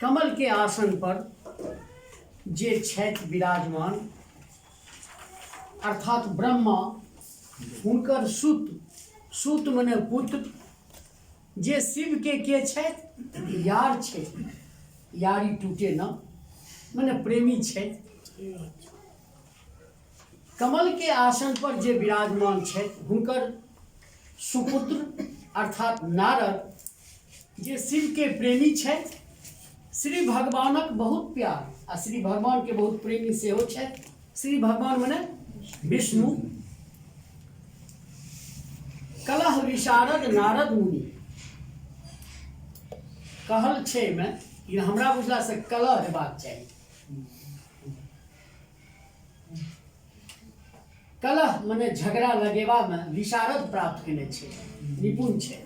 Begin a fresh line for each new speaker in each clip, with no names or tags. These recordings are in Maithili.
कमल के आसन पर जे छथि विराजमान अर्थात ब्रह्मा हुनकर सुत, सुत मने पुत्र, जे शिव के छथि यार छथि, यारी टूटे न मने प्रेमी छथि। कमल के आसन पर जे विराजमान छथि हुनकर सुपुत्र अर्थात नारद जे शिव के प्रेमी छथि, श्री भगवानक बहुत प्यार आ श्री भगवान के बहुत प्रेमी सेहो छथि। श्री भगवान मने विष्णु। कलह विशारद नारद मुनि कहल छै में कि हमरा बुझला से कलह हेबाक चाही। कलह मने झगड़ा लगेबा में विशारद प्राप्त केने छै, निपुण छै।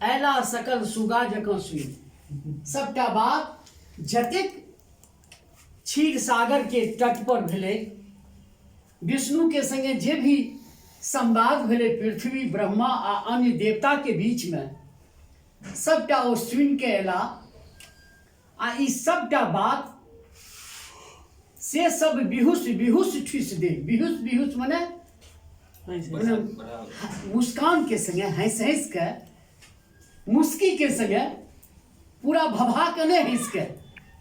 ऐला सकल सुगा जकाँ सुनि सबटा बात जतेक क्षीर सागर के तट पर भेलै, विष्णु के संगे जे भी संवाद भेलै पृथ्वी ब्रह्मा आ अन्य देवता के बीच में, सबटा ओ सुनि के एला आ ई सबटा बात से सब बिहुस बिहुस ठुसि देल। बिहुस बिहुस मने मुस्कान के संगे हंसि हंसि के, मुस्की के संगे, पूरा भभा के नहीं हंसि के,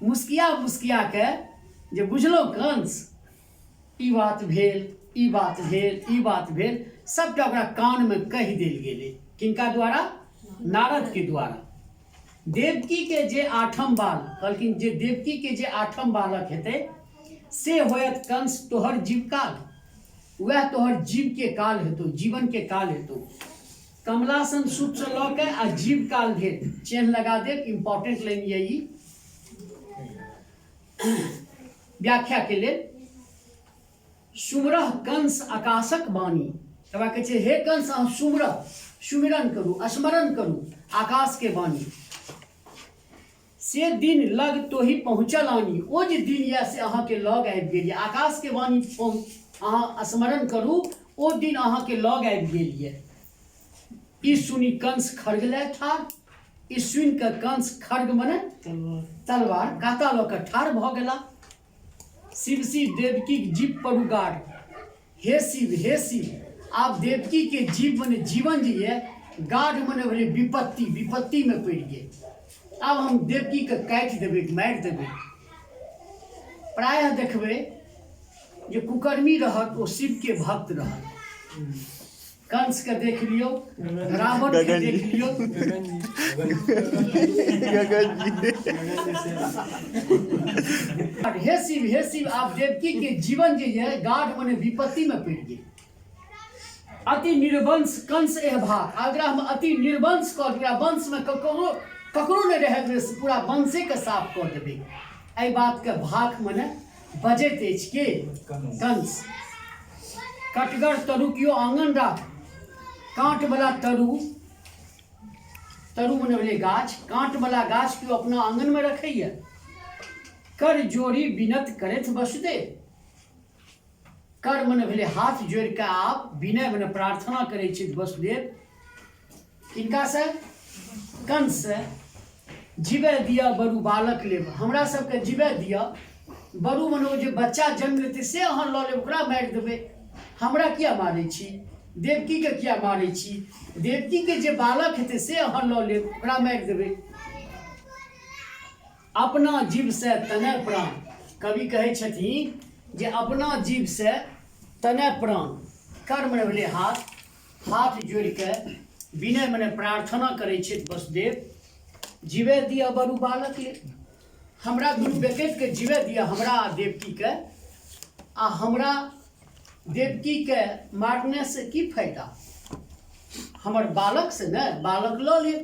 मुस्किया मुस्किया के जे बुझलहुँ कंस ई बात भेल, ई बात भेल, ई बात भेल, सबटा ओकरा कान में कहि देल गेलै। किनका द्वारा? नारद के द्वारा। देवकी के जे आठम बाल कहलखिन जे देवकी के जे आठम बालक हेतै से होयत कंस तोहर जीवकाल, वएह तोहर जीव के काल हेतौ, जीवन के काल हेतौ। कमलासन सूत से लऽ के आ जीव काल धरि चेन्ह लगा देब, इम्पोर्टेंट लाइन ये ई व्याख्या के लेल। सुमरह कंस आकाशक वाणी, तब कहै छै हे कंस अहाँ सुमरह, सुमिरन करू, स्मरण करू आकाश के वाणी। से दिन लग तोही पहुँचल आनी, ओ जे दिन यऽ से अहाँके लग आबि गेल यऽ। आकाश के वाणी अहाँ स्मरण करू, ओ दिन अहाँके लग आबि गेल यऽ। ई सुनि कंस खड़ग लए ठाढ़, ई सुनि कऽ कंस खड़ग मने तलवार काता लऽ कऽ ठाढ़ भऽ गेला। शिव शिव देवकीक जीव पड़ू गाढ़, हे शिव हे शिव आब देवकी के जीव मने जीवन जे ये गाढ़ मने भेलै विपत्ति, विपत्ति में पड़ि गेल। आब हम देवकी के काटि देबै, मारि देबै। प्रायः देखबै जे कुकर्मी रहत ओ शिव के भक्त रहत। कंस के देख लियौ, रावण के देख लियौ, हे शिव हे शिव आब देवकी के जीवन जे ये गाढ़ मने विपत्ति में पड़ि गेल। अति निर्वंश कंस एह भाग, अगरा हम अति निर्वंश कऽ देबै, वंश में ककरो ककरो नहि रहै देबै, पूरा वंशे के साफ कऽ देबै। एहि बात के भाग मने बजैत अछि के कंस। कटगर तरु कियो आंगन राख, काँट वाला तरु, तरु मने भेलै गाछ, काँट वाला गाछ कियो अपना आंगन में रखैया। कर जोड़ी विनत करैत वसुदेव, कर मने भेलै हाथ जोड़ि कऽ आब विनय मने प्रार्थना करै छथि वसुदेव। किनका से? कंस से। जीवे दिया बरु बालक लेब, हमरा सबके जीवे दिया बरु मने ओ जे बच्चा जन्म लेतै से अहाँ लऽ लेब, ओकरा मारि देबै, हमरा किया मारै छी, देवकीके किया मारै छी, देवकीके जे बालक हेतै से अहाँ लऽ लेब, ओकरा मारि देबै। अपना जीव से तनय प्राण, कवि कहै छथिन जे अपना जीव से तनय प्राण, कर्म भेलै हाथ, हाथ जोड़ि कऽ विनय मने प्रार्थना करै छथि वसुदेव, जीवे दिअ बरु बालक ले, हमरा दुनू बेकतिके जीवे दिअ, हमरा आ देवकीके, आ हमरा देवकीके मारने से की फायदा, हमर बालक से ने बालक लऽ लेब।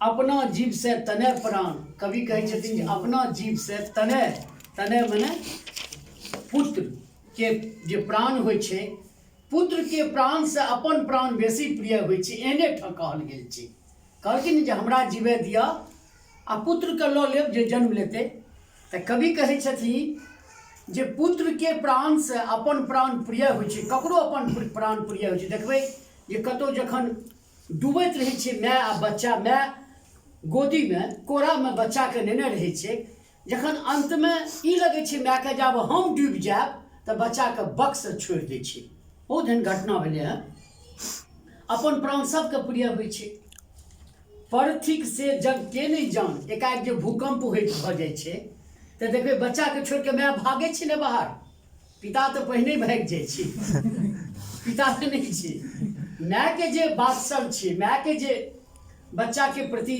अपना जीव से तनय प्राण, कवि कहै छथिन जे अपना जीव से तनय, तनय मने पुत्र के जे प्राण होइ छै, पुत्र के प्राण से अपन प्राण बेसी प्रिय होइ छै, एहने ठाम कहल गेल छै। कहलखिन जे हमरा जीवे दिअ आ पुत्र के लऽ लेब जे जन्म लेतै। तऽ कवि कहै छथिन जे पुत्र के प्राण से अपन प्राण प्रिय होइ छै, ककरो अपन प्राण प्रिय होइ छै। देखबै जे कतहु जखन डूबैत रहै छै माय आ बच्चा, माय गोदीमे कोरामे बच्चाके नेने रहै छै, जखन अन्तमे ई लगै छै मायके जे आब हम डूबि जायब, तऽ बच्चाके बक्स छोड़ि दै छै। बहुत एहन घटना भेलै हँ। अपन प्राण सबके प्रिय होइ छै। परथिक से जग के नहि जान। एकाएक जे भूकम्प होइत भऽ जाइ छै तऽ देखबै बच्चाके छोड़ि कऽ माय भागै छै ने बाहर। पिता तऽ पहिने भागि जाइ छै, पिता तऽ नहि छै। मायके जे वात्सल्य छै, मायके जे बच्चाके प्रति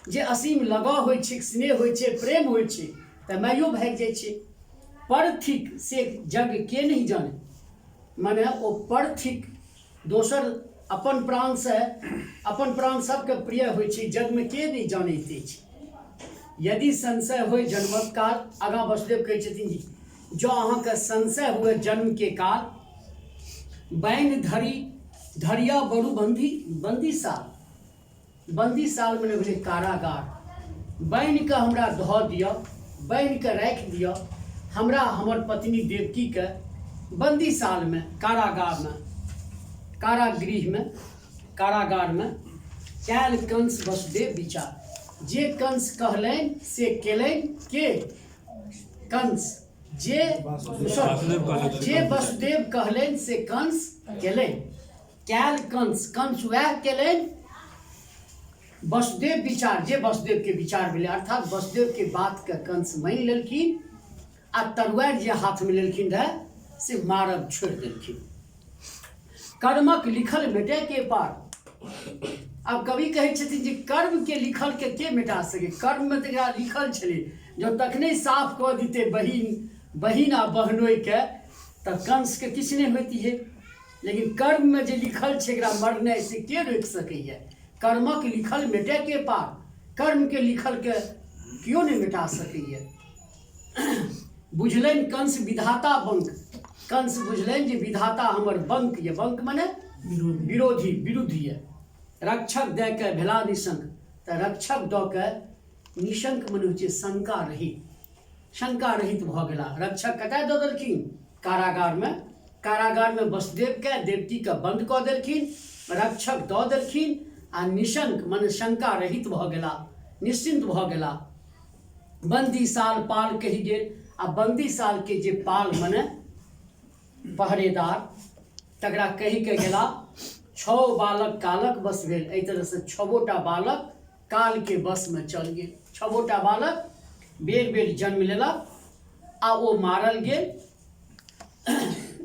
जे असीम लगाव होइ छै, स्नेह होइ छै, प्रेम होइ छै, तऽ माइयो भागि जाइ छै। पर थिक से जग के नहि जाने, मने ओ पर थिक, दोसर अपन प्राणसँ, अपन प्राण सबके प्रिय होइ छै, जगमे के नहि जानैत अछि। यदि संशय होय जन्मक काल, आगाँ वसुदेव कहै छथिन जी जँ अहाँके संशय हुए जन्मके काल, बैन धरी धरिया बरु बंदी बंदीशाल, बंदीशाल मने भेलै कारागार, बान्हि कऽ हमरा धऽ दिअ, बान्हि कऽ राखि दिअ हमरा हमर पत्नी देवकीके बंदीशालमे, कारागारमे, कारागृहमे, कारागारमे। कयल कंस वसुदेव विचार, जे कंस कहलनि से केलनि। के कंस? जे जे वसुदेव कहलनि से कंस केलनि। कयल कंस, कंस वएह केलनि वसुदेव विचार, जे वसुदेवके विचार भेलै, अर्थात वसुदेवके बातके कंस मानि लेलखिन आ तरुआरि जे हाथमे लेलखिन रहए से मारब छोड़ि देलखिन। कर्मक लिखल मेटे के पार। आब कवि कहै छथिन जे कर्मके लिखल के के मिटा सके? कर्ममे तऽ एकरा लिखल छलै, जँ तखने साफ कऽ दितै बहिन बहिन आ बहनोइके तऽ कंसके किछु नहि होइतिहे, लेकिन कर्ममे जे लिखल छै एकरा मरनाइ से के रोकि सकैए? कर्मक लिखल मेटे के पार, कर्मके लिखलके केओ नहि मिटा सकैए। बुझलनि कंस विधाता बंक, कंस बुझलनि जे विधाता हमर बंक यऽ, बंक मने विरोधी, विरुद्ध यऽ। रक्षक दए के भेला निशंक, तऽ रक्षक दऽ के निशंक मने होइ छै शंका रहित, शंका रहित भऽ गेला। रक्षक कतय दऽ देलखिन? कारागारमे। कारागारमे वसुदेवके देवकीके बन्द कऽ देलखिन, रक्षक दऽ देलखिन आ निशंक मने शंका रहित भऽ गेला, निश्चिन्त भऽ गेला। बंदीशाल पाल कहि गेल, आ बंदीशाल के जे पाल मने पहरेदार तकरा कहि के गेला। 6 बालक कालक बस भेल। एहि तरहसँ 6गोटा बालक कालके बसमे चल गेल। 6गोटा बालक बेर बेर जन्म लेलक आ ओ मारल गेल।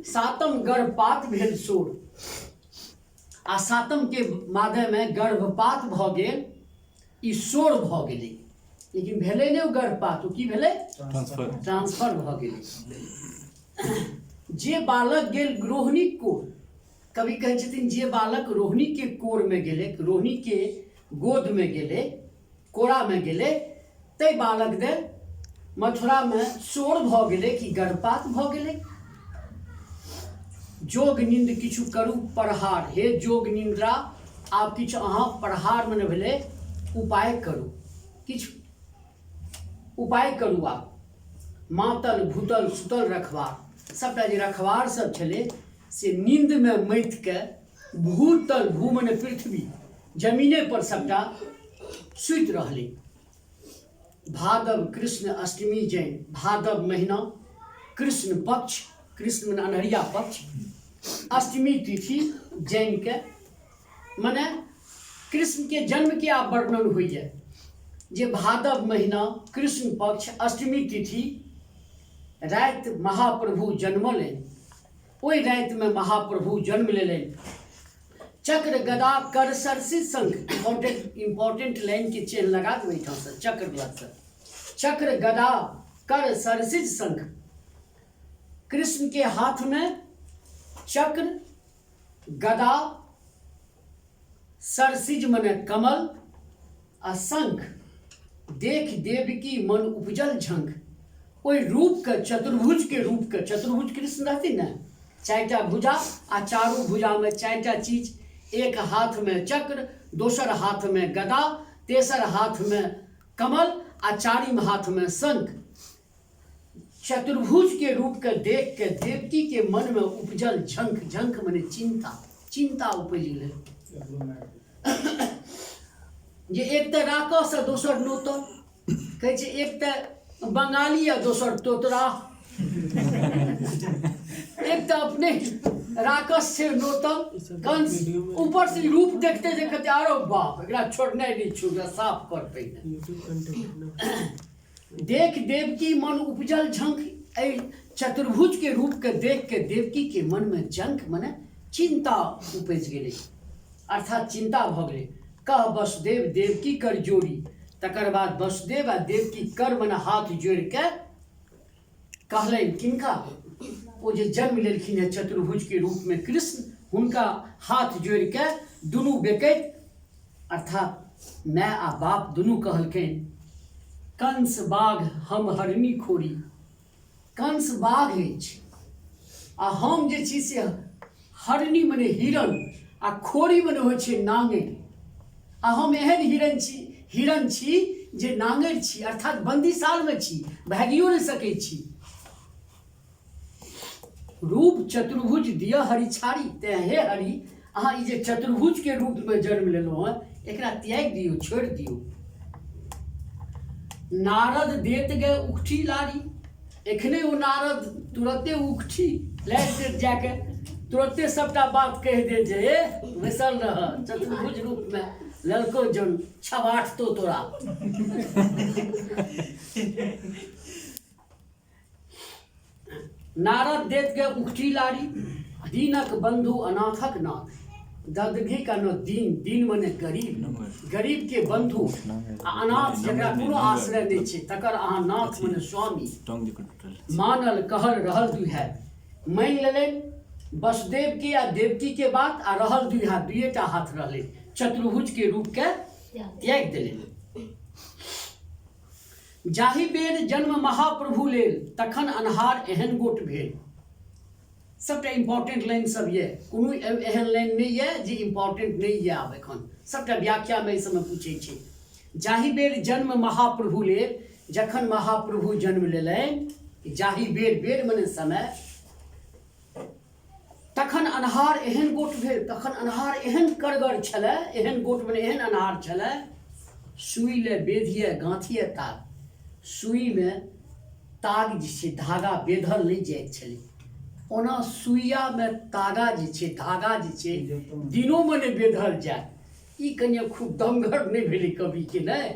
सातम गर्भपात भेल शोर, आ सातम के माध्यममे गर्भपात भऽ गेल, ई शोर भऽ गेलै, लेकिन भेलै नहि ओ गर्भपात, ओ की भेलै?
ट्रांसफर,
ट्रांसफर भऽ गेलै। जे बालक गेल रोहिणीक कोर, कवि कहै छथिन जे बालक रोहिणीके कोरमे गेलै, रोहिणीके गोदमे गेलै, कोरामे गेलै, ताहि बालक दे मथुरामे शोर भऽ गेलै कि गर्भपात भऽ गेलै। जोग निंद किछु करू प्रहार, हे जोग निंद्रा आब किछु अहाँ प्रहार मने भेलै उपाय करू, किछु उपाय करू आब। मातल भूतल सुतल रखवार, सबटा जे रखवार सब छलै से नींदमे मतिके भूतल, भू मने पृथ्वी, जमीने पर सबटा सुति रहलै। भादव कृष्ण अष्टमी जैन, भादव महीना कृष्ण पक्ष, कृष्ण मने अन्हरिया पक्ष, अष्टमी तिथि जैन के मने कृष्ण के जन्म के आब वर्णन होइए जे भादव महीना कृष्ण पक्ष अष्टमी तिथि राति महाप्रभु जन्मलनि। ओहि रातिमे महाप्रभु जन्म लेलनि। चक्र गदा कर सरसी शंख, इम्पोर्टेंट इम्पोर्टेंट लाइन के चिन्ह लगा देबै एहिठामसँ, चक्र लगसँ चक्र गदा कर सरसिज शंख। कृष्ण के हाथ में चक्र गदा सरसिज मने कमल आ शंख, देख देवकी मन उपजल झंख। ओहि रूपके, चतुर्भुजके रूपके, चतुर्भुज कृष्ण रहथिन ने, 4टा भुजा आ चारू भुजामे 4टा चीज, एक हाथमे चक्र, दोसर हाथमे गदा, तेसर हाथमे कमल आ चारिम हाथमे शंख। चतुर्भुज के रूप के देख के देवकी के मन में उपजल झंख, झंख मने चिंता, चिंता उपजि गेलै। जे एक तऽ राकस आ दोसर नोतन। कहै छै एक तऽ बंगाली आ दोसर तोतरा। एक तऽ अपने राकस छै नोतन कंस, ऊपर से रूप देखते देखते आरो बाप, एकरा छोड़नाइ नहि छौ, एकरा साफ कर पहिने। देख देवकी मन उपजल झंक, एहि चतुर्भुज के रूप के देख के देवकी के मन में झंक मने चिंता उपजि गेलै, अर्थात चिंता भऽ गेलै। कह वसुदेव देवकी कर जोड़ी, तकर बाद वसुदेव आ देवकी कर मने हाथ जोड़ि के कहलनि किनका, ओ जे जन्म लेलखिन हेँ चतुर्भुज के रूप में कृष्ण, हुनका हाथ जोड़ि के दुनू बेकैत अर्थात माय आ बाप दुनू कहलकनि, कंस बाघ हम हरणी खोरी। कंस बाघ अछि आ हम जे छी से हरणी मने हिरण, आ खोरी मने होइ छै नाङरि, आ हम एहन हिरण छी, हिरण छी जे नाङरि छी, अर्थात बंदीशालमे छी, भागियो नहि सकै छी। रूप चतुर्भुज दिय हरि छाड़ी, तेँ हे हरि अहाँ ई जे चतुर्भुज के रूप में जन्म लेलहुँ हँ एकरा त्यागि दियौ, छोड़ि दियौ। नारद देत गए उकठी लारी, एखने ओ नारद तुरते उकठी लारि देत जाके, तुरते सबटा बात कहि देत जे हे बैसल रह चतुर्भुज रूप में ललको जन्म, छबाटतो तोरा। नारद देत के उकठी लारी, दीनक बंधु अनाथक नाथ। ददघी का न दीन, दीन मने गरीब, गरीब के बंधु आ अनाथ जकरा कोनो आश्रय नहि छै तकर अहाँ नाथ मने स्वामी। मानल कहल रहल दुई हाथ, मानि लेलनि वसुदेव के आ देवकी के बात, आ रहल दुई हाथ, दुइएटा हाथ रहलै, चतुर्भुज के रूप के त्यागि देलनि। जाहि बेर जन्म महाप्रभु लेल तखन अन्हार एहन गोट भेल। सबटा इम्पोर्टेंट लाइन सब ये, कोनो एहन लाइन नहि ये जे इम्पोर्टेंट नहि ये। आब एखन सबटा व्याख्यामे एहि सबमे पूछै छै। जाहि बेर जन्म महाप्रभु लेल, जखन महाप्रभु जन्म लेलनि, जाहि बेर, बेर मने समय, तखन अन्हार एहन गोट भेल, तखन अन्हार एहन करगर छलै, एहन गोट मने एहन अन्हार छलै, सुई ले बेधिए गाँथिए ताग, सुईमे ताग जे छै धागा बेधल नहि जाइत छलै। ओना सुइयामे तागा जे छै धागा जे छै दिनोमे नहि बेधल जाय। ई कनि खूब दमगर नहि भेलै कविके, नहि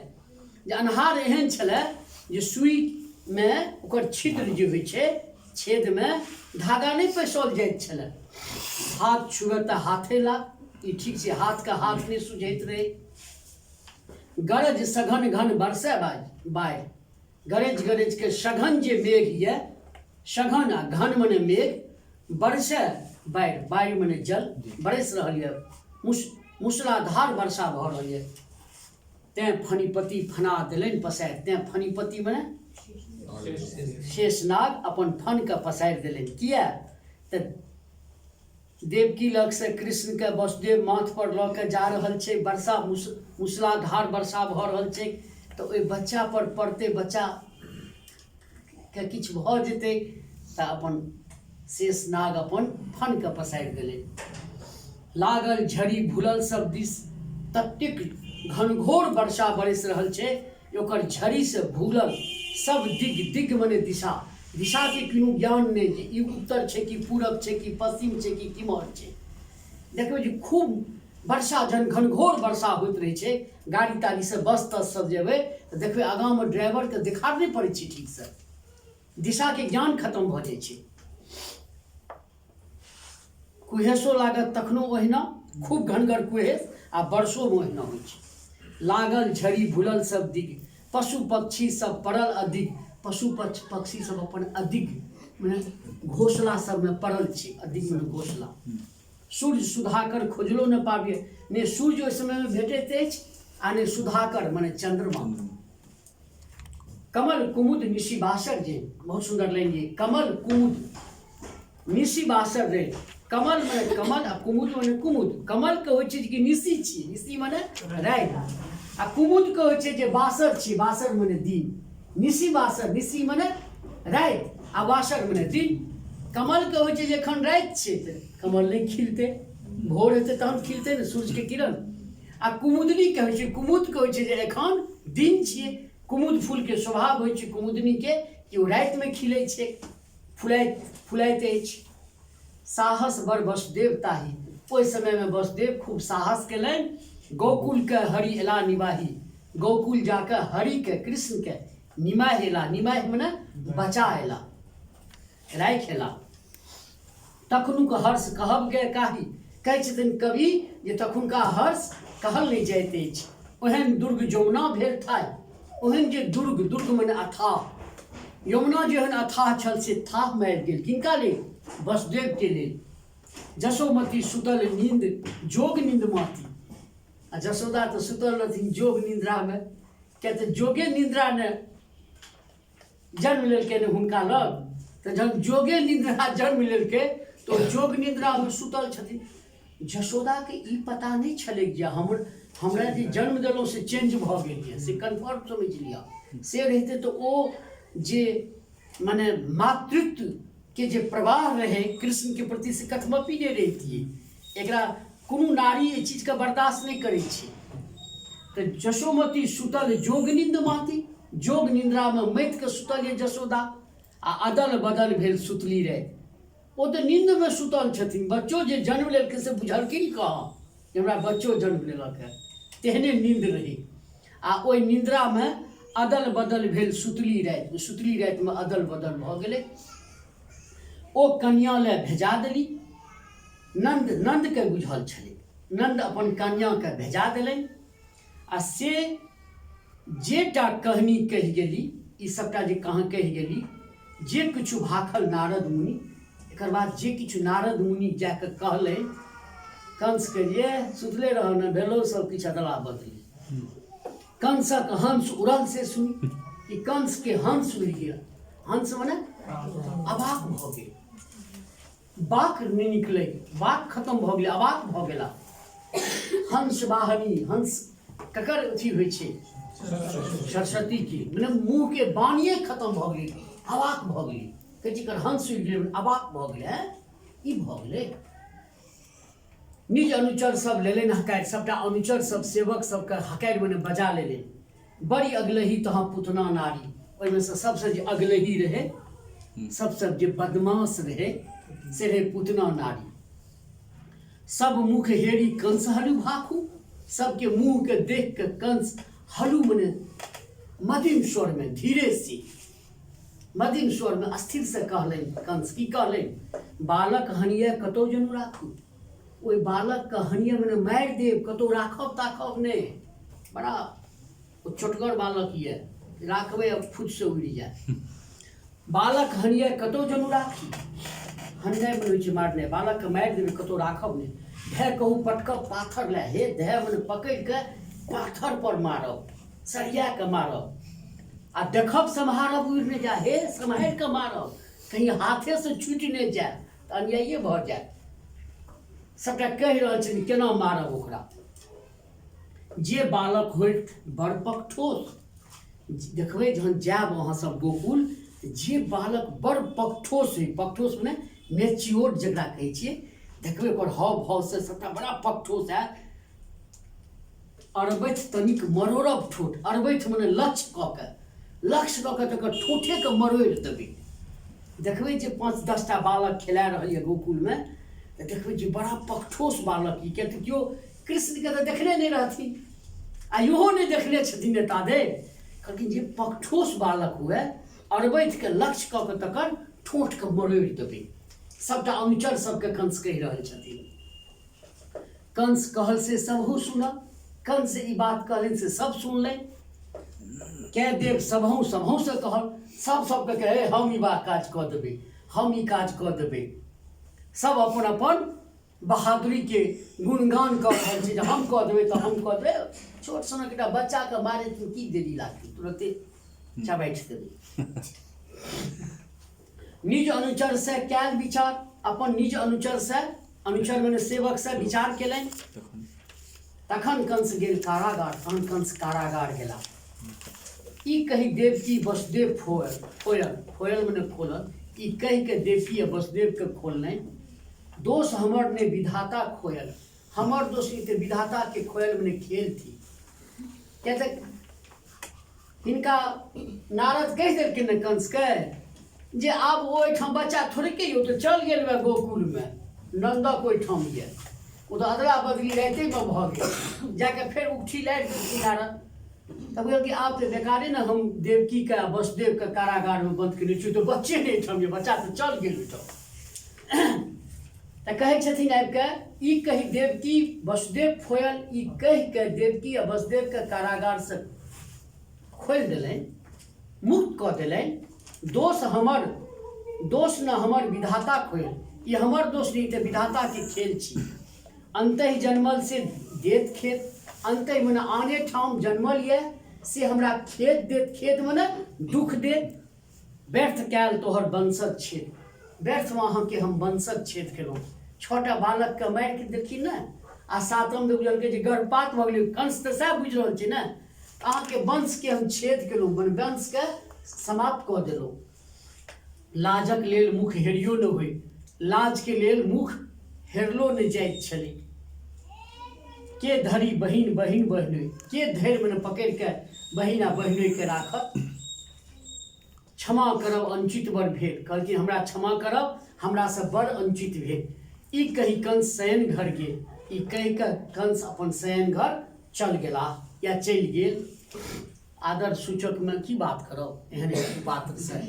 जे अन्हार एहन छलै जे सुईमे ओकर छिद्र जे होइ छै छेदमे धागा नहि पैसल जाइत छलै। हाथ छुए तऽ हाथे लाग, ई ठीक छै, हाथके हाथ नहि सुझैत रहै। गरज सघन घन बरसै बाढ़ि, गरज गरज के सघन जे मेघ यऽ, सघन आ घन मने मेघ, बरसै बाढ़ि, बाढ़ि मने जल, बरसि रहल यऽ, मूसलाधार वर्षा भऽ रहल यऽ। तेँ फणिपति फना देलनि पसारि, तेँ फणिपति मने शेषनाग अपन फनके पसारि देलनि। किया तऽ देवकी लगसँ कृष्णके वसुदेव माथपर लऽ के जा रहल छै, वर्षा मूसलाधार वर्षा भऽ रहल छै, तऽ ओहि बच्चापर पड़तै, बच्चाके किछु भऽ जेतै, तऽ अपन शेषनाग अपन फनके पसारि देलनि। लागल झड़ी भुलल सब दिस, ततेक घनघोर वर्षा बरसि रहल छै ओकर झड़ीसँ भुलल सब दिग, दिग मने दिशा, दिशाके कोनो ज्ञान नहि जे ई उत्तर छै कि पूरब छै कि पश्चिम छै कि किम्हर छै। देखबै जे खूब वर्षा जहन घनघोर वर्षा होइत रहै छै, गाड़ी ताड़ीसँ बस तस सब जेबै तऽ देखबै आगाँमे ड्राइवरके देखार नहि पड़ै छै ठीकसँ, दिशाके ज्ञान खतम भऽ जाइ छै। कुहेसो लागत तखनो ओहिना खूब घनगर कुहेस आ वर्षोमे ओहिना होइ छै। लागल झड़ी भुलल सब दिग, पशु पक्षी सब पड़ल अदिग, पशु पक्षी सब अपन अदिग मने घोसला सबमे पड़ल छै, अदिग मने घोसला। सूर्य सुधाकर खोजलो ने पाबिए, ने सूर्य ओहि समयमे भेटैत अछि आ ने सुधाकर मने चंद्रमा। कमल कुमुद निशिबासर जे बहुत सुंदर लाइन ये, कमल कुमुद निशिबासर रे, कमल मने कमल आ कुमुद मने कुमुद। कमल के होइ छै कि निशि छी, निशि मने राति, आ कुमुद के होइ छै जे बासर छी, बासर मने दिन, निशि बासर, निशि मने राति आ बासर मने दिन। कमल के होइ छै जे एखन राति छै तऽ कमल नहि खिलतै, भोर हेतै तहन खिलतै ने सूर्य के किरण। आ कुमुदनीके होइ छै, कुमुदके होइ छै जे एखन दिन छियै। कुमुद फूलके स्वभाव होइ छै कुमुदनीके कि ओ रातिमे खिलै छै, फुलाइत फुलाइत अछि। साहस बड़ वसुदेव ताही, ओहि समयमे वसुदेव खूब साहस केलनि। गोकुलके हरि एला निबाही, गोकुल जाकऽ हरिके कृष्णके निमाहि एला, निमाहि मने बचा एला, राखि एला। तखनुक हर्ष कहब गे काही, कहै छथिन कवि जे तखुनका हर्ष कहल नहि जाइत अछि। ओहन दुर्ग यमुना भेल थाहि, ओहन जे दुर्ग, दुर्ग मने अथाह, यमुना जेहन अथाह छल से थाह मारि गेल। किनका लेल? वसुदेवके लेल। जसोमती सुतल नींद जोग नींद माती, आ जसोदा तऽ सुतल रहथिन जोग निद्रामे, किया तऽ जोगे निद्रा ने जन्म लेलकै ने हुनका लग, तऽ जहन जोगे निद्रा जन्म लेलकै तऽ ओ जोग निद्रामे सुतल छथिन। जसोदाके ई पता नहि छलै जे हमरा जे जन्म देलहुँ से चेंज भऽ गेल यऽ, से कन्फर्म समझि लिअ। से रहितै तऽ ओ जे मने मातृत्वके जे प्रवाह रहै कृष्णके प्रति से कथमपि नहि रहितियै। एकरा कोनो नारी एहि चीजके बर्दाश्त नहि करै छै। तऽ जसोमती सुतल जोग निन्द माती, जोग निन्द्रामे मति कऽ सुतल यऽ जसोदा, आ अदल बदल भेल सुतली राति। ओ तऽ नीन्दमे सुतल छथिन, बच्चो जे जन्म लेलकै से बुझलखिन कहाँ जे हमरा बच्चो जन्म लेलक हेँ, तेहने नीन्द रहै। आ ओहि निन्द्रामे अदल बदल भेल सुतली राति, सुतली रातिमे अदल बदल भऽ गेलै। ओ कनियाँ लए भेजा देली। नन्द, नन्दके बुझल छलै, नन्द अपन कनियाँके भेजा देलनि आ से जे टा कहनी कहि गेली, ई सबटा जे कहाँ कहि गेली, जे किछु भाखल नारद मुनि, एकर बाद जे किछु नारद मुनि जाके कहलनि कंसके जे सुतले रह ने भेलो सब किछु अदला बदली। कंसक हंस उड़ल से सुनि कि कंस के हंस उड़ि गेल, हंस मने अबाक भऽ गेल, बाक नहि निकलै, बाक खतम भऽ गेलै, अबाक भऽ गेला। हंस वाहनी, हंस ककर अथी होइ छै? सरस्वती के, मने मुँह के वाणिये खतम भऽ गेलै, अबाक भऽ गेलै। कहै छै हंस उड़ि गेलै, अबाक भऽ गेलै, हैं ई भऽ गेलै। निज अनुचर सब लेलनि हकारि, सबटा अनुचर सब सेवक सबके हकारि मने बजा लेलनि। बड़ी अगलही तहाँ पुतना नारी, ओहिमे से सबसे जे अगलही रहै, सबसे जे बदमाश रहै से रहै पुतना नारी। सब मुख हेरी कंस हलु भाखू, सबके मुँह के देख के कंस हलु मने मधिम स्वर में धीरे से, मधिम स्वर में अस्थिर से कहलनि कंस। की कहलनि? बालक हनिय कतौ जनु राखू, ओहि बालक के हनिय मने मारि देब, कतौ राखब ताखब नहि, बड़ा ओ छोटगर बालक यऽ, राखबै अब खुद से उड़ि जायत। बालक हनिय कतौ जनु राखी, हननाइ मने होइ छै मारनाइ, बालकके मारि देबै, कतौ राखब नहि। धै कहू पटकब पाथर लए, हे धै मने पकड़ि कऽ पाथर पर मारब, सरिया कऽ मारब, आ देखब सम्हारब उड़ि नहि जाय, हे सम्हारि कऽ मारब, कहीं हाथे से छूटि नहि जाय तऽ अन्याये भऽ जायत। सबटा कहि रहल छथिन केना मारब ओकरा। जे बालक होइत बड़ पकठोस, देखबै जहन जायब अहाँ सब गोकुल, जे बालक बड़ पकठोस होइ, पकठोस मने मेच्योर जकरा कहै छियै, देखबै ओकर हाव भाव से सबटा बड़ा पकठोस हैत। अरबैथ तनिक मरोड़ब ठोठ, अरबैथ मने लक्ष्य कऽ के, लक्ष्य कऽ के तकर ठोठेके मरोड़ि देबै। देखबै जे 5-10 टा बालक खेला रहल यऽ गोकुलमे, तऽ देखबै जे बड़ा पकठोस बालक ई, किया तऽ केओ कृष्णके तऽ देखने नहि रहथिन आ इहो नहि देखने छथिन एता धरि। कहलखिन जे पकठोस बालक हुए, अरबैथके लक्ष्य कऽ के तकर ठोठके मरोड़ि देबै। सबटा अनुचर सबके कंस कहि रहल छथिन। कंस कहल से सबहु सुनल, कंस ई बात कहलनि से सब सुनलनि। कह देव सबहु सबहु से कहल, सब सबके कहे हम ई बात काज कऽ देबै, हम ई काज कऽ देबै। सब अपन अपन बहादुरी के गुणगान कऽ रहल छै जे हम कऽ देबै तऽ हम कऽ देबै। छोट सनक एकटा बच्चाके मारे की देरी लागतै, तुरते चबैठ देबै। निज अनुचर से कयल विचार, अपन निज अनुचर से, अनुचर मने सेवक से विचार केलनि। तखन कंस गेल कारागार, तखन कंस कारागार गेला। ई कहि देवकी वसुदेव फोयल, फोयल, फोयल मने खोलल, ई कहि के देवकी आ वसुदेव के खोललनि। दोष हमर ने विधाता खोयल, हमर दोष ई तऽ विधाताके खोयल मने खेल थी। किया तऽ हिनका नारद कहि देलखिन ने कंसके जे आब ओहिठाम बच्चा थोड़ेके यौ तऽ चल गेल वएह गोकुलमे नन्दक ओहिठाम यऽ, ओ तऽ अदला बदली रातिमे भऽ गेल। जाके फेर उठी लारि देलखिन नारद। तब बुझल कि आब तऽ बेकारे ने हम देवकीके आ वसुदेवके कारागारमे बन्द केने छी, तऽ बच्चे नहि एहिठाम यऽ, बच्चा तऽ चल गेल ओहिठाम। तऽ कहै छथिन आबिके ई कहि देवकी वसुदेव फोयल, ई कहिके देवकी आ वसुदेवके कारागारसँ खोलि देलनि, मुक्त कऽ देलनि। दोष हमर दोष न हमर विधाता खोयल, ई हमर दोष नहि तऽ विधाताके खेल छी। अन्तहि जन्मल से देत खेत, अन्तहि मने आने ठाम जन्मल यऽ से हमरा खेत देत, खेत मने दुख देत। व्यर्थ कयल तोहर वंशक छेद, व्यर्थमे अहाँके हम वंशक छेद केलहुँ। 6टा बालकके मारि के देलखिन ने, आ सातम मे बुझलकै जे गर्भपात भऽ गेलै, कंस तऽ सएह बुझि रहल छै ने, अहाँके वंशके हम छेद केलहुँ, मने वंशके समाप्त कऽ देलहुँ। लाजक लेल मुख हेरियो नहि होइ, लाजके लेल मुख हेरलो नहि जाइत छलै। के धरि बहिन बहिन बहिनोइ, के धरि मने पकड़ि कऽ बहिन आ बहिनोइके राखत। क्षमा करब अनुचित बड़ भेल, कहलखिन हमरा क्षमा करब, हमरासँ बड़ अनुचित भेल। ई कहि कंस शयन घर गेल, ई कहि कऽ कंस अपन शयन घर चल गेलाह या चलि गेल। आदर सूचकमे की बात करब एहन एहन पात्रसँ।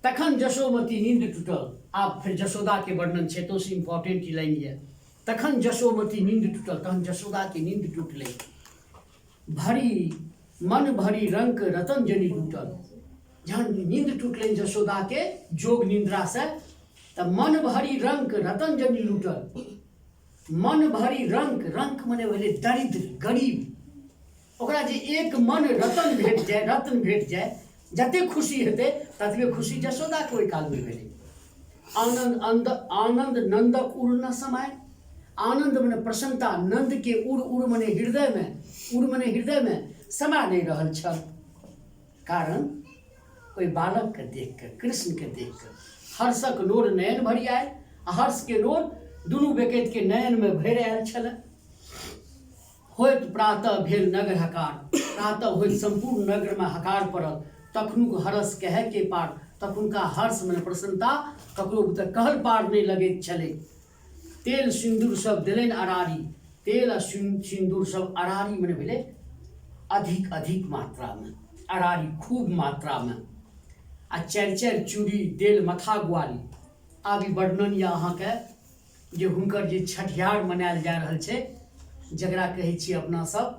तखन जशोमती नींद टूटल, आब फेर जशोदाके वर्णन छै, तो से इम्पोर्टेंट ई लाइन यऽ। तखन जशोमती नींद टूटल, तखन जशोदाके नींद टूटलै। भरी मन भरी रंग रतन जनी टूटल, जहन नींद टूटलनि जशोदाके जोग निंद्रासँ तऽ मन भरी रंग रतन जनी लूटल। मन भरी रंक, रंक मने भेलै दरिद्र गरीब, ओकरा जे एक मन रतन भेट जाय, रत्न भेट जाय, जते खुशी हेतै ततबे खुशी जशोदाके ओहि कालमे भेलै। आनंद अंद आनंद नंदक उर न समाय, आनंद मने प्रसन्नता, नंद के उर, उर मने हृदय में, उर मने हृदय में समा नहीं रहल छल। कारण ओहि बालक के देख के, कृष्ण के देख के हर्षक नोर नयन भरि आयल, आ हर्ष के नोर दुनू बेकैत के नयन में भरि आयल छल। होइत प्रातः भेल नगर हकार, प्रातः होइत सम्पूर्ण नगर में हकार पड़ल। तखनुक हर्ष कहे के पार, तखुनका हर्ष मने प्रसन्नता ककरो बुते कहल पार नहीं लगैत छलै। तेल सिन्दूर सब देलनि अरारी, तेल आ सिन्दूर सब अरारी मने भेलै अधिक अधिक मात्रामे, अरारी खूब मात्रामे। आ चारि चारि चूड़ी देल मथा ग्वाली। आब ई वर्णन यऽ अहाँके जे हुनकर जे छठिहार मनायल जा रहल छै, जकरा कहै छियै अपना सब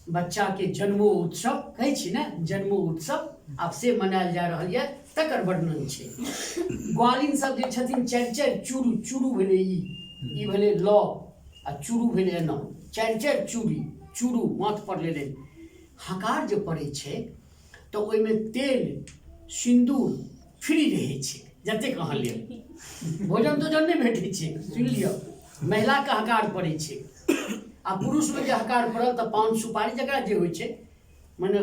बच्चाके जन्मो उत्सव कहै छी ने, जन्मो उत्सव, आब से मनायल जा रहल यऽ, तकर वर्णन छै। ग्वालिन सब जे छथिन चारि चारि चूड़ू, चूड़ू भेलै ई, ई भेलै लव आ चूड़ू भेलै एना, चारि चारि चूड़ी चूड़ू माथ पर लेलनि। हकार जे पड़ै छै तऽ ओहिमे तेल सिन्दूर फ्री रहै छै, जतेक अहाँ लेब, भोजन तोजन नहि भेटै छै, सुनि लिअ। महिलाके हकार पड़ै छै आ पुरुषमे जे हकार पड़ल तऽ पान सुपारी जकरा जे होइ छै, मने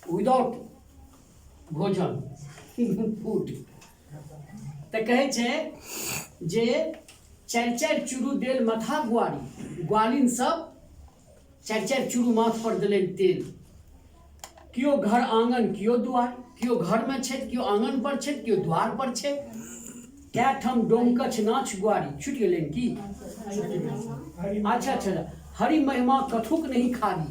विदाउट भोजन फूड। तऽ कहै छै जे चारि चारि चूड़ू देल मथा गुआरी, ग्वालिन सब चारि चारि चूड़ू माथ पर देलनि तेल। केओ घर आंगन केओ द्वार, केओ घरमे छथि, केओ आंगन पर छथि, केओ द्वार पर छथि। कए ठाम डोमकछ नाच गुआरी छुटि गेलनि की? अच्छा अच्छा, हरि महिमा कथुक नहीं खाली,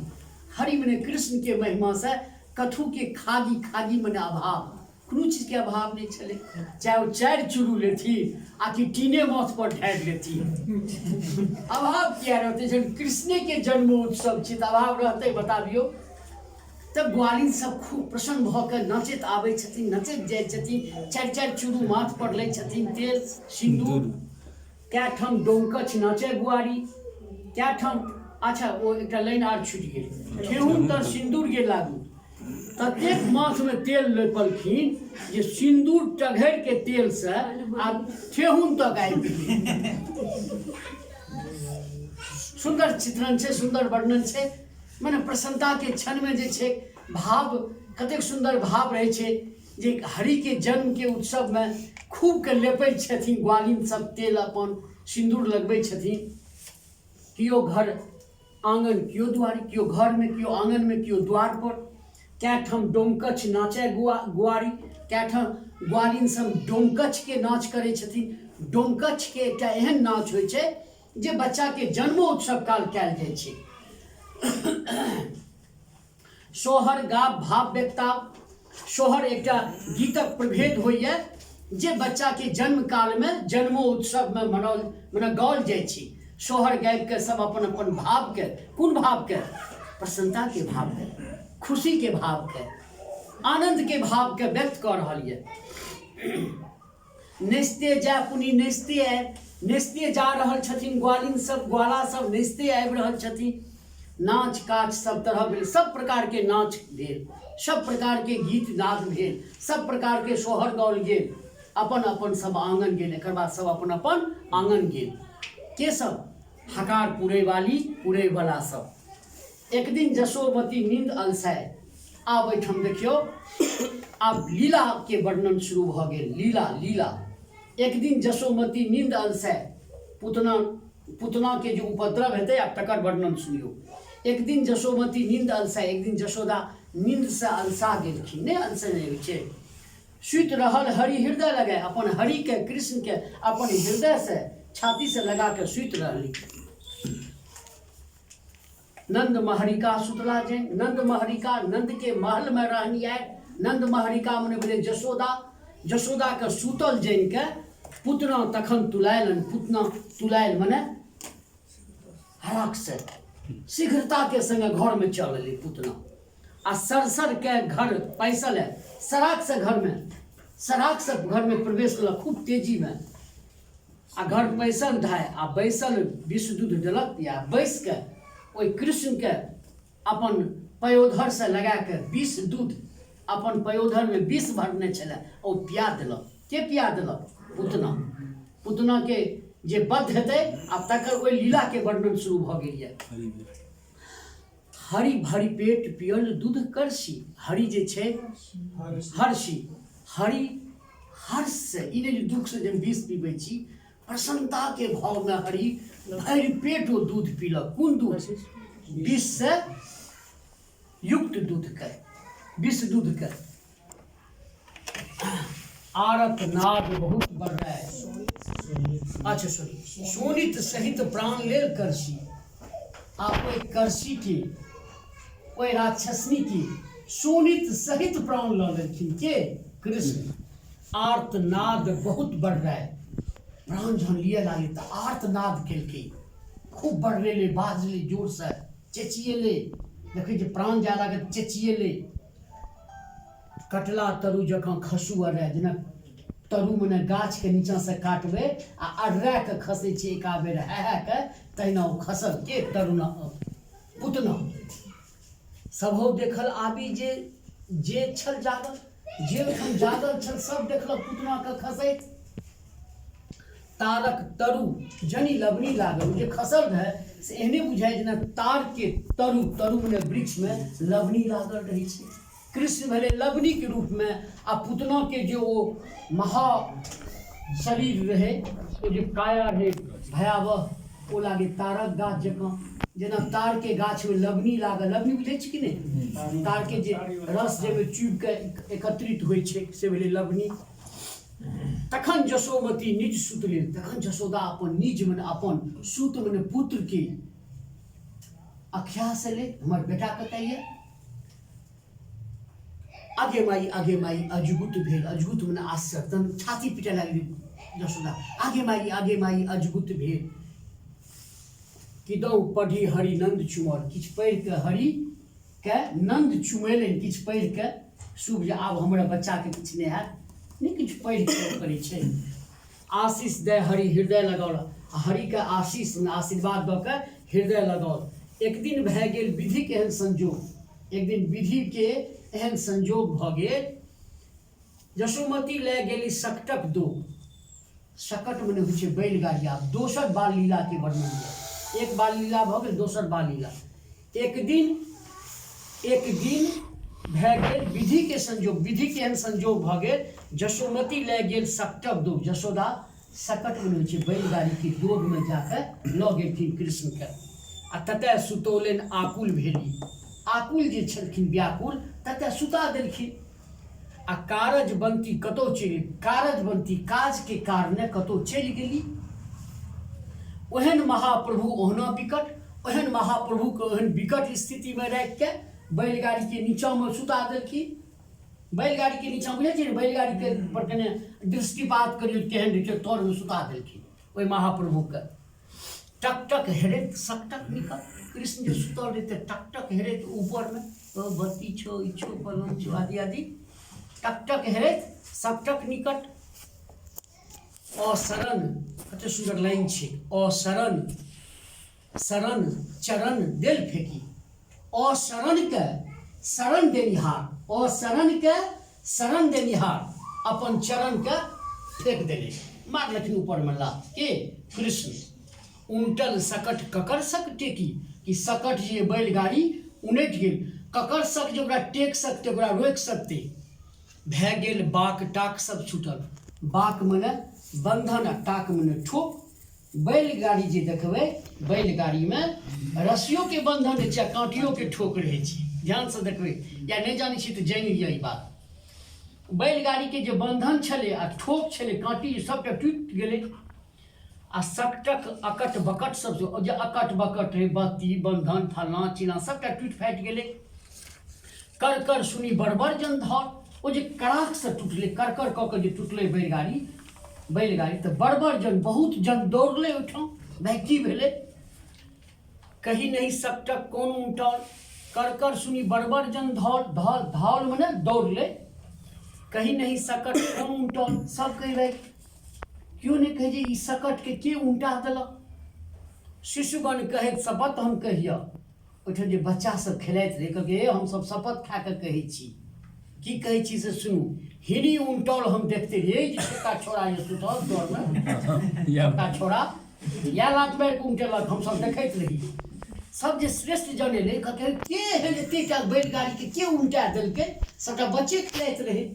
हरि मने कृष्ण के महिमा से कथु के खाली, खाली मने अभाव, कोनो चीजके अभाव नहि छलै, चाहे ओ चारि चूड़ू लेथिन आ कि टीने माथ पर ढारि लेथिन, अभाव किया रहतै? जखन कृष्णेके जन्मोत्सव छै तऽ अभाव रहतै? बताबियौ। तऽ ग्वालिन सब खूब प्रसन्न भऽ कऽ नचैत आबै छथिन, नचैत जाइ छथिन, चारि चारि चूड़ू माथ पर लै छथिन तेल सिन्दूर। कए ठाम डोमकछ नाचय बुआरी, कए ठाम। अच्छा, ओ एकटा लाइन आर छुटि गेल। ठेहुन तर सिन्दूर गेल लागू, ततेक माथमे तेल लेपलखिन जे सिन्दूर टघरि के तेल से आ ठेहुन तक आबि गेलै। सुन्दर चित्रण छै, सुन्दर वर्णन छै। मने प्रसन्नताके क्षणमे जे छै भाव, कतेक सुन्दर भाव रहै छै जे हरिके जन्मके उत्सवमे खूबके लेपै छथिन ग्वालिन सब तेल अपन सिन्दूर लगबै छथिन। केओ घर आङ्गन, केओ दुआरि, केओ घरमे, केओ आङ्गनमे, केओ द्वारपर। कए ठाम डोमकछ नाचय गुआरी, कए ठाम ग्वालिन सब डोमकछके नाच करै छथिन। डोमकछके एकटा एहन नाच होइ छै जे बच्चाके जन्मोत्सव काल कयल जाइ छै। सोहर गाब भाव व्यक्ता, सोहर एकटा गीतक प्रभेद होइए जे बच्चाके जन्म कालमे जन्मोत्सवमे मनाओल मने गाओल जाइ छै। सोहर गाबिके सब अपन अपन भावके, कोन भावके? प्रसन्नताके भावके, खुशीके भावके, आनन्दके भावके व्यक्त कऽ रहल यऽ। नचिते जाय पुनि नचिते आबि, नचिते जा रहल छथिन ग्वालिन सब, ग्वाला सब नचिते आबि रहल छथिन। नाच काच सब तरह भेल, सब प्रकारके नाच भेल, सब प्रकारके गीत नाद भेल, सब प्रकारके सोहर गाओल गेल। अपन अपन सब आङ्गन गेल। एकर बाद सब अपन अपन आङ्गन गेल। के सब? हकार पुरैवाली, पुरैवला सब। एक दिन जसोमती नींद अलसाय। आब एहिठाम देखियौ, आब लीला के वर्णन शुरू भऽ गेल। लीला लीला। एक दिन जसोमती नींद अलसाय, पुतना पुतना के जे उपद्रव हेतै आब तकर वर्णन सुनियौ। एक दिन जसोमती नींद अलसाय, एक दिन जसोदा नींद से अलसा गेलखिन। नहि अलसे नहि होइ छै। सुति रहल हरि हृदय लगाय, अपन हरि के कृष्ण के अपन हृदय से छाती से लगा के सुति रहली। नंद महरिका सुतला जैन, नंद महरिका नंद के महल में रहनी आय। नंद महरिका मने भेलै जसोदा। जसोदा के सुतल जैन के पुतना तखन तुलायल, पुतना तुलायल मने हराक से शीघ्रता के संगे घर में चल एलै पुतना। आ सरसर के घर पैसल है, सराक से घर में, सराक से घर में प्रवेश कलक खूब तेजी में। आ घर पैसल धाय आ बैसल विष दूध देलक पिया। बैस के ओहि कृष्ण के अपन पयोधर से लगा के विष दूध, अपन पयोधर में विष भरने छलै, ओ पिया देलक। के पिया देलक? पुतना। पुतना के जे बद्ध हेतै आब तकर ओहि लीला के वर्णन शुरू भऽ गेल यऽ। हरि भरि पेट पियल दूध करसी। हरि जे छै हर्षी, हरि हर्ष से, ई नहि जे दुख से जे विष पीबै छी, प्रसन्नता के भाव में हरि भरि पेट ओ दूध पीलक। कोन दूध? विष से युक्त दूध के, विष दूध के। आरत नाद बहुत बढ़ रहा है। अच्छा सॉरी, शोणित सहित प्राण लेल करसी। आ ओहि करसी के, ओहि राक्षसनी के शोणित सहित प्राण लऽ लेलखिन के? कृष्ण। आर्तनाद बहुत बढ़ रहा है। प्राण जहन लिए लागलै तऽ आर्तनाद केलकै, खूब बढ़लेलै, बाजलै जोरसँ, चेचिएलै। देखै छै प्राण जाय लागल, चेचिएलै। कटला तरु जकाँ खसू अर्रा, जेना तरु मने गाछके नीचाँसँ काटबै आ अर्रा के खसै छै एकाबेर है है के, तहिना ओ खसल। के? तरुणा पुतना। सबहु देखल आबी जे जे छल जागल, जे ओहिठाम जागल छल सब देखलक पुतना के खसैत। तारक तरु जनि लवनी लागल, ओ जे खसल रहै से एहने बुझाइ जेना तारके तरु, तरु मने वृक्षमे लवनी लागल रहै छै। कृष्ण भेलै लवनीके रूपमे आ पुतनाके जे ओ महा शरीर रहै, ओ जे काया रहै भयावह, ओ लागै तारक गाछ जकाँ, जेना तारके गाछमे लवनी लागल। लवनी बुझै छी कि नहि? तारके जे रस जाहिमे चुबिके एकत्रित होइ छै से भेलै लवनी। तखन जसोमती निज सुत लेल, तखन जसोदा अपन निज मने अपन सुत मने पुत्र के अख्या से ले, हमर बेटा कतऽ यऽ? आगे माई आगे माई अजगुत भेल, अजगुत मने आश्चर्य, तहन छाती पीटय लागली जसोदा, आगे माई आगे माई अजगुत भेल। कि दौ पढ़ी हरि नंद चुमल, किछु पढ़ि कऽ हरि के नंद चुमेलनि, किछु पढ़ि कऽ शुभ जे आब हमरा बच्चाके किछु नहि हैत, नहि किछु पढ़ि कऽ करै छै। आशीष दय हरि हृदय लगाओल, आ हरिके आशीष आशीर्वाद दऽ कऽ हृदय लगाओल। एक दिन भए गेल विधिके एहन संजोग, एक दिन विधिके एहन संजोग भऽ गेल, जसोमती लए गेली सकटक दो। सकट मने होइ छै बैलगाड़ी। आब दोसर बाल लीलाके वर्णन यऽ, एक बाल लीला भऽ गेल, दोसर बाल लीला। एक दिन, एक दिन भए गेल विधिके संजोग, विधिके एहन संजोग भऽ गेल, जसोमती लए गेल सकटक दो। जसोदा सकट मने होइ छै बैलगाड़ीके दोगमे जाकऽ लऽ गेलखिन कृष्णके आ ततय सुतौलनि आकुल भेली आकुल जे छलखिन व्याकुल ततय सुता देलखिन आ कारजवंती कतहु चलि कारजवंती काजके कारणे कतहु चलि गेली ओहन महाप्रभु ओहना विकट ओहन महाप्रभुके ओहन विकट स्थितिमे राखिके बैलगाड़ीके नीचाँमे सुता देलखिन बैलगाड़ीके नीचाँ बुझै छियै ने बैलगाड़ीके पर कने दृष्टिपात करियौ केहन रहै छै तरमे सुता देलखिन ओहि महाप्रभुके टक टक हेरैत सकटक निकल कृष्ण जे सुतल रहै तऽ टक टक हेरैत ऊपरमे ओ बत्ती छौ ई छौ फलां छौ आदि आदि टक टक हेरैत सकटक निकट अशरण कते सुन्दर लाइन छै अशरण शरण चरण देल फेकी अशरणके शरण देनिहार अशरणके शरण देनिहार अपन चरणके फेक देने मारलखिन ऊपरमे लात के कृष्ण उनटल सकट ककर सक टेकी कि सकट जे बैलगाड़ी उनटि गेल ककर सक जे ओकरा टेक सकतै ओकरा रोकि सकतै भए गेल बाक टाक सब छूटल बाक मने बन्धन आ टाक मने ठोक बैलगाड़ी जे देखबै बैलगाड़ीमे रस्सियोके बन्धन रहै छै आ काँटियोके ठोक रहै छै ध्यानसँ देखबै या नहि जानै छी तऽ जानि लिअ ई बात बैलगाड़ीके जे बन्धन छलै आ ठोक छलै काँटी सभटा टूटि गेलै आ सकटक अकट बकट सब जे अकट बकट रहै बत्ती बन्धन फल्लाँ चिल्लाँ सभटा टूटि फाटि गेलै कर कर सुनी बड़बड़ जन धर ओ जे कड़ाकसँ टूटलै करकर कऽ कऽ जे टूटलै बैलगाड़ी बैलगाड़ी तऽ बड़बड़ जन बहुत जन दौड़लै ओहिठाम भाय की भेलै कही नहीं सकटक कोन उनटल कर कर सुनी बड़बड़ जन धौल धौल धौल मने दौड़लै कही नहीं सकट कोन उनटल सब कहि भाय केओ नहि कहै जे ई सकटके के उनटा देलक शिशुगण कहैत शपथ हम कहिअ ओहिठाम जे बच्चा सब खेलाइत रहै कहलकै हे हमसब शपथ खा कऽ कहै छी की कहै छी से सुनू हिनी उनटल हम देखते रहियै जे छोटका छोड़ा जे सुतल दरमे छोटका छोड़ा इएह लात मारि कऽ उनटेलक हमसब देखैत रही सब जे श्रेष्ठ जन एलै कहलकै के एहन एतेटा बैलगाड़ीके के उनटा देलकै सबटा बच्चे खेलाइत रहै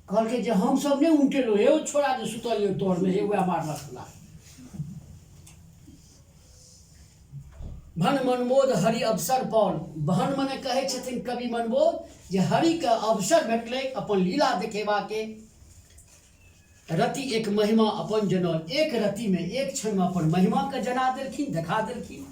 कहलकै जे हमसब नहि उनटेलहुँ हे ओ छोड़ा जे सुतल यऽ तोरमे हे वएह मारलक हमरा भन मनबोध हरि अवसर पौल भन मने कहै छथिन कवि मनबोध जे हरिके अवसर भेटलै अपन लीला देखेबाके रति एक महिमा अपन जनौल एक रतिमे एक क्षणमे अपन महिमाके जना देलखिन देखा देलखिन।